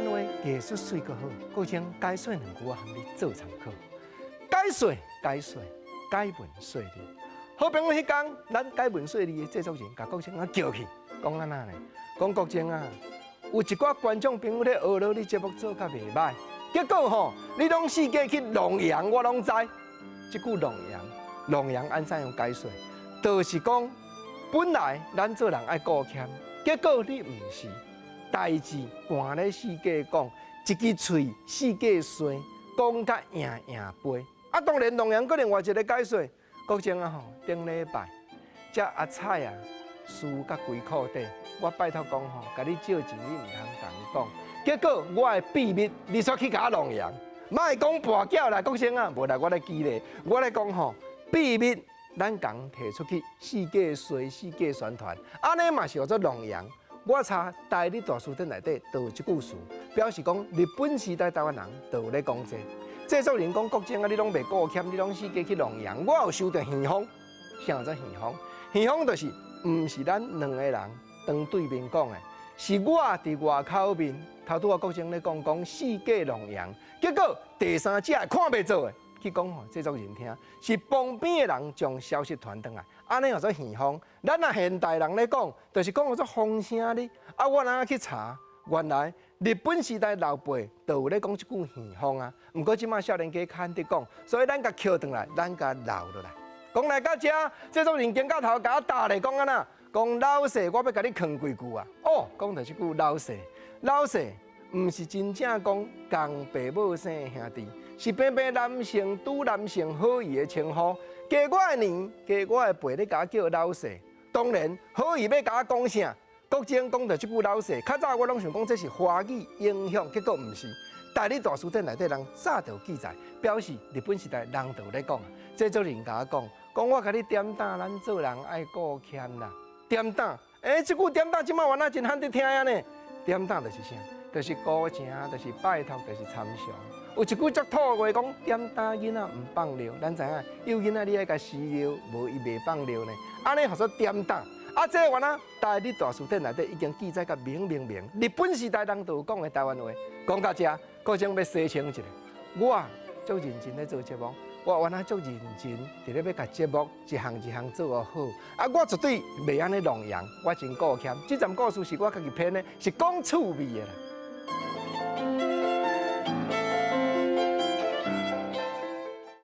灣話藝術媠閣好，國清解說兩句，我含你做參考。解說解說解文說理。好朋友彼工，咱解文說理的製作人共國清啊叫去，講按怎呢？講國清啊，有一寡觀眾朋友咧學落你節目做甲袂䆀，結果吼，你攏四界去弄洋，我攏知。這句弄洋，弄洋按怎樣解說？就是講本來咱做人愛顧儉，結果你毋是。代誌捾咧四界講，一支喙四界說，講甲贏贏飛。啊，當然弄洋閣另外一个解說，國清啊吼，頂禮拜，這阿彩啊，輸甲規褲底，我拜託講吼，共你借錢你毋通共伊講。結果我的秘密，你煞去共我弄洋，莫講跋筊啦，國清啊，無啦，我咧記咧，我咧講吼，秘密咱共提出去，四界說，四界宣傳，按呢嘛是叫做弄洋。我查台日大辭典內底就有這句詞，表示講日本時代台灣人就有咧講這個。製作人講國清啊，你攏袂顧儉，你攏四界去弄洋。我有收著耳風，啥叫耳風？耳風就是毋是咱兩个人當對面講的，是我佇外口面頭拄仔國清咧講講四界弄洋，結果第三者看袂做的去講予製作人聽，是旁邊的人將消息傳轉來，按呢叫做耳風。咱若現代人咧講，就是講叫做風聲哩。啊，我若去查，原來日本時代老輩就有咧講這句耳風啊。毋過這馬少年家較罕得講，所以咱共抾轉來，咱共留落來。講來到這，製作人肩胛頭共我打咧講按怎？講老勢，我欲共你囥幾句啊！哦，講著這句老勢，老勢毋是真正講仝爸母生的兄弟。是平平男性拄男性好意的稱呼，加我的年，加我的輩，你共我叫老勢。當然，好意欲共我講啥？國清講著這句老勢，較早我攏想講這是華語影響，結果毋是。台日大辭典內底人早就有記載，表示日本時代人就有咧講。製作人共我講，講我共你點膽，咱做人愛顧儉啦。點膽，欸，這句點膽這馬原來真罕得聽啊呢。點膽就是啥？就是鼓情，就是拜託，就是參詳。有一句足土話講，點膽囡仔毋放尿，咱知影有囡仔你愛共飼尿，無伊袂放尿呢。按呢號做點膽。啊，這原來台日大辭典內底已經記載甲明明明。日本時代人就有講的台灣話，講到這，國清欲洗清一下。我足認真咧做節目，我原來足認真，佇咧欲共節目一項一項做予好。啊，我絕對袂按呢弄洋，我真顧儉。這陣故事是我家己編的，是講趣味的啦。